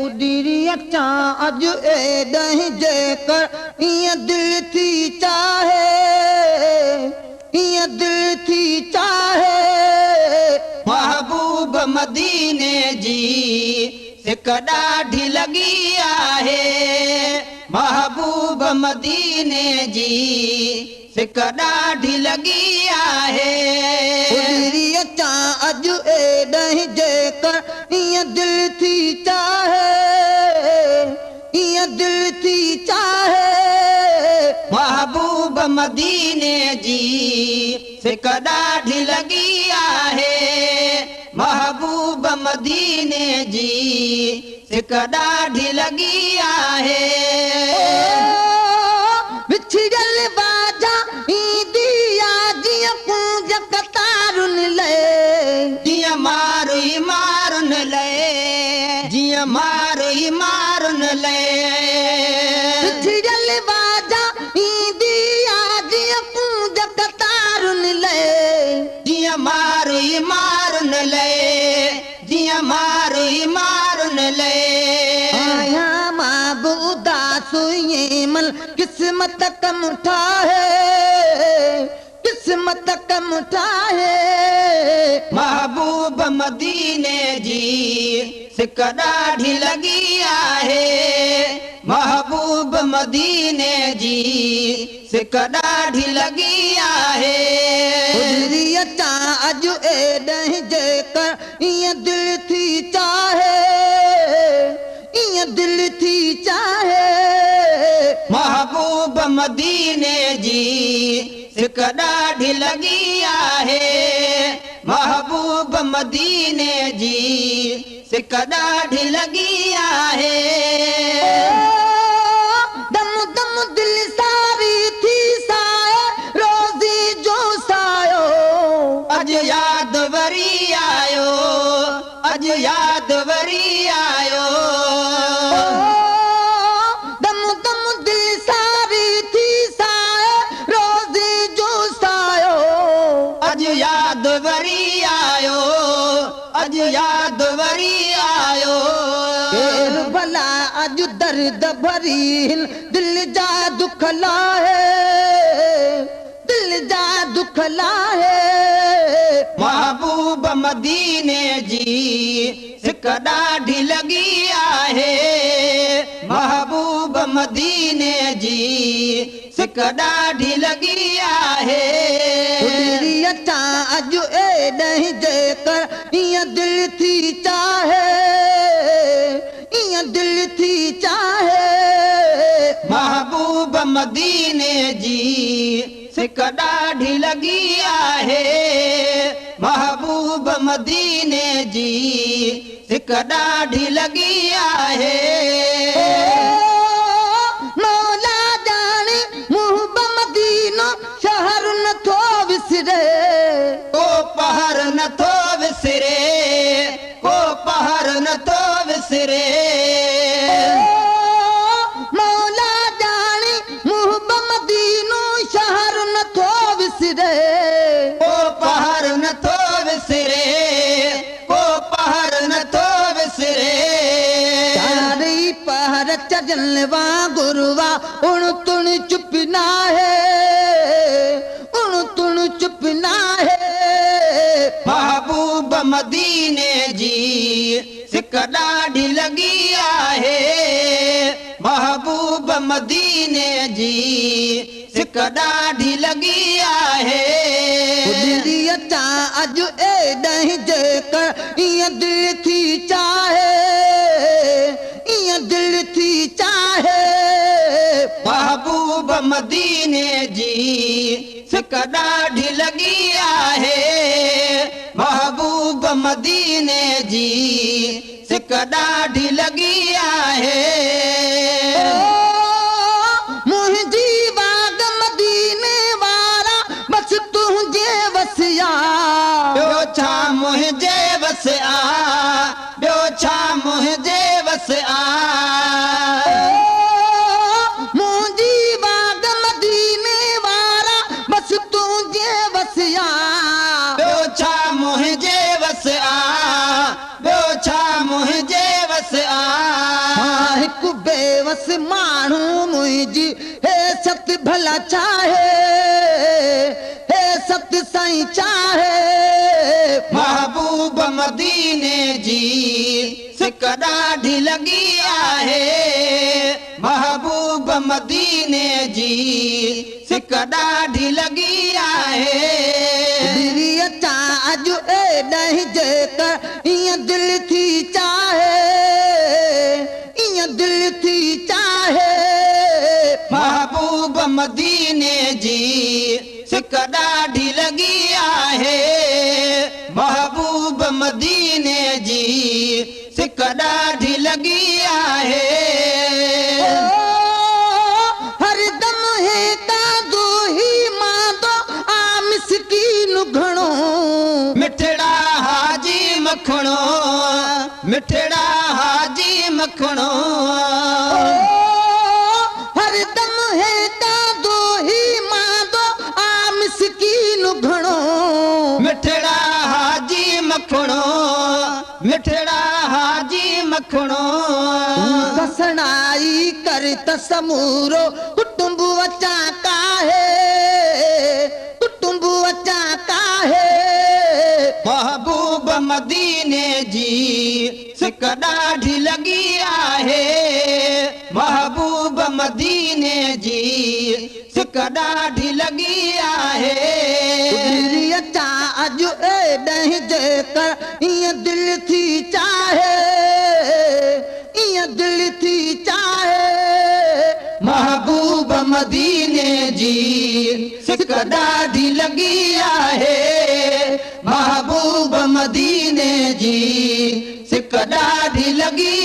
उॾिरी अचां अॼु एॾां जेकर ईअं दिलि थी चाहे, ईअं दिलि थी चाहे। महबूब मदीने जी सिक ॾाढी लॻी आहे। महबूब मदीने जी सिक ॾाढी लॻी आहे। उॾिरी अचां अॼु एॾां जेकर ईअं दिलि थी चाहे, ईअं दिलि थी चाहे। महबूब मदीने जी सिक ॾाढी लॻी आहे। महबूब मदीने जी सिक ॾाढी लॻी आहे। विछड़ियल बाजा ईंदी आहे जीअं कूंज कतारुनि लाइ, जीअं मारू ई मारुनि लाइ, जीअं मारू ई मारुनि लाइ। विछड़ियल बाजा ईंदी आहे जीअं कूंज कतारुनि लाइ, जीअं मारू ई मारुनि लाइ, जीअं मारू ई मारुनि लाइ। आहियां मां बि उदास ईअं मन किस्मत कम ठाहे, किस्मत कम ठाहे। महबूब मदीने जी सिक ॾाढी लॻी आहे। महबूब मदीने जी सिक ॾाढी लॻी आहे। उॾिरी अचां अॼु एॾां जेकर ईअं दिलि थी चाहे, ईअं दिलि थी चाहे। महबूब मदीने जी सिक ॾाढी लॻी आहे। महबूब मदीने जी सिक ॾाढी लॻी आहे। दम दम दिलि सारी थी साए रोज़ी जो सायो, अॼु यादि वरी आयो, अॼु यादि वरी आयो। दम दम दिलि सारी थी साए रोज़ी जो सायो, अॼु यादि वरी आयो, अॼु यादि वरी आयो। केरु भला अॼु दर्द भरी दिलि जा दुख लाहे, दिलि जा दुख लाहे। महबूब मदीने जी सिक ॾाढी लॻी आहे। महबूब मदीने जी सिक ॾाढी लॻी आहे। उॾिरी अचां अॼु एॾां जेकर ईअं दिलि थी चाहे, ईअं दिलि थी चाहे। महबूब मदीने जी सिक ॾाढी लॻी आहे। महबूब मदीने जी सिक ॾाढी लॻी आहे। मौला ॼाणे मुंहुं मदीनो शहर नथो विसरे, को पहर नथो विसरे, को पहर नथो विसरे। मौला ॼाणे मुंहुं मदीनो शहर नथो विसरे, को पहर नथो विसरे, को पहर नथो विसरे। चारई पहर चजल वांगुरु उण तुण चुप नाहे, उण तुण चुप नाहे। महबूब मदीने जी सिक ॾाढी लॻी आहे। महबूब मदीने जी सिक ॾाढी लॻी आहे। उॾिरी अचां अॼु एॾां जेकर ईअं दिलि थी चाहे, ईअं दिलि थी चाहे। महबूब मदीने जी सिक ॾाढी लॻी आहे। महबूब मदीने जी सिक ॾाढी लॻी आहे। मुंहिंजी बाग मदीने वारा बसि तुंहिंजे वस आहे। ॿियो छा मुंहिंजे वस आहे, ॿियो छा मुंहिंजे वस आहे। मुंहिंजी बाग मदीने वारा बसि तुंहिंजे वस आहे। ॿियो छा मुंहिंजे वस आहे, ॿियो छा मुंहिंजे वस आहे। بيوس ماڻهو منهنجي حيثيت ڀلا ڇاهي، حيثيت سائين ڇاهي. محبوب مديني جي سڪ ڏاڍي لڳي آهي، محبوب مديني جي سڪ ڏاڍي لڳي آهي. گذري اچان اڄ ايڏانهن جيڪر ائين دل ٿي چاهي، ائين دل ٿي چاهي. محبوب مديني جي سڪ ڏاڍي لڳي آهي، محبوب مديني جي سڪ ڏاڍي لڳي آهي. هردم هي ڪاندو هي ماندو آ مسڪين گهڻو. مٺڙا حاجي مکڻو، مٺڙا حاجي مکڻو. هردم هي ڪاندو هي ماندو آ مسڪين گهڻو. مٺڙا حاجي مکڻو، مٺڙا حاجي مکڻو. کسڻائي ڪر ته سمورو ڪٽنب اچان ڪاهي، ڪٽنب اچان ڪاهي. محبوب مديني جي سڪ ڏاڍي لڳي آهي، محبوب مديني جي سڪ ڏاڍي لڳي آهي. گذري اچان اڄ ايڏانهن جيڪر ائين دل ٿي چاهي، ائين دل ٿي چاهي. محبوب مديني جي سڪ ڏاڍي لڳي آهي، محبوب مديني جي سڪ ڏاڍي لڳي